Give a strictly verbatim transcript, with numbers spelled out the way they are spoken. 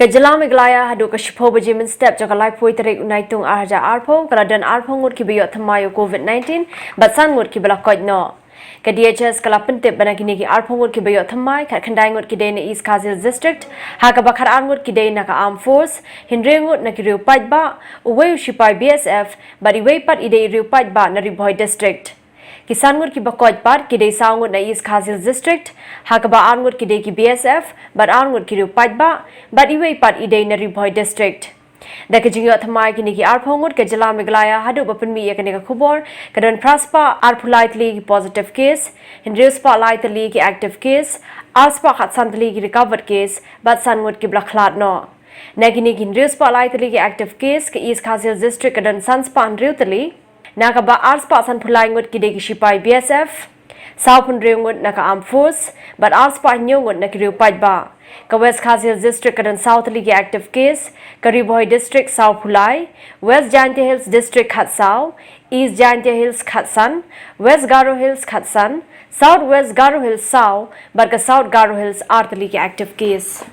Ka jylla Meghalaya haduh ka shiphew baje mynstep jong ka laiphew tarik u Naitung arhajar arphew ka la don arphew ngut kiba ïoh thymmai ïa u Covid nineteen bad san ngut kiba la koit noh. Ka D H S ka la pyntip ba na kine ki arphew ngut kiba ïoh thymmai, khatkhyndai ngut ki dei na East Khasi Hills District, ha kaba khatar ngut ki dei na ka Armed Force, hynriew ngut na ki riew paidbah, uwei u shipai B S F bad iwei pat i dei i riew paidbah na Ri Bhoi District. Ki san ngut kiba koit pat ki dei saw ngut na East Khasi Hills District, ha kaba ar ngut ki dei ki B S F bad ar ngut ki riew paidbah bad iwei pat i dei na Ri Bhoi District. Da ka jingïoh thymmai kine ki arphew ngut, ka jylla Meghalaya haduh ba pynmih ïa kane ka khubor ka don phra spah arphew lai tylli ki positive case, hynriew spah lai tylli ki active case, ar spah khatsan tylli ki recovered case bad san ngut kiba la khlad noh. Na kine ki hynriew spah lai tylli ki active case, ka East Khasi Hills District ka don san spah hynriew tylli, na kaba ar spah sanphew lai ngut ki dei ki shipai B S F, sawphew hynriew ngut na ka Armed Force bad ar spah hynñiew ngut na ki riew paidbah. Ka West Khasi Hills District ka don saw tylli ki active case, ka Ri Bhoi District sawphew lai, West Jaintia Hills District khatsaw, East Jaintia Hills khatsan, West Garo Hills khatsan, South West Garo Hills saw bad ka South Garo Hills ar tylli ki active case.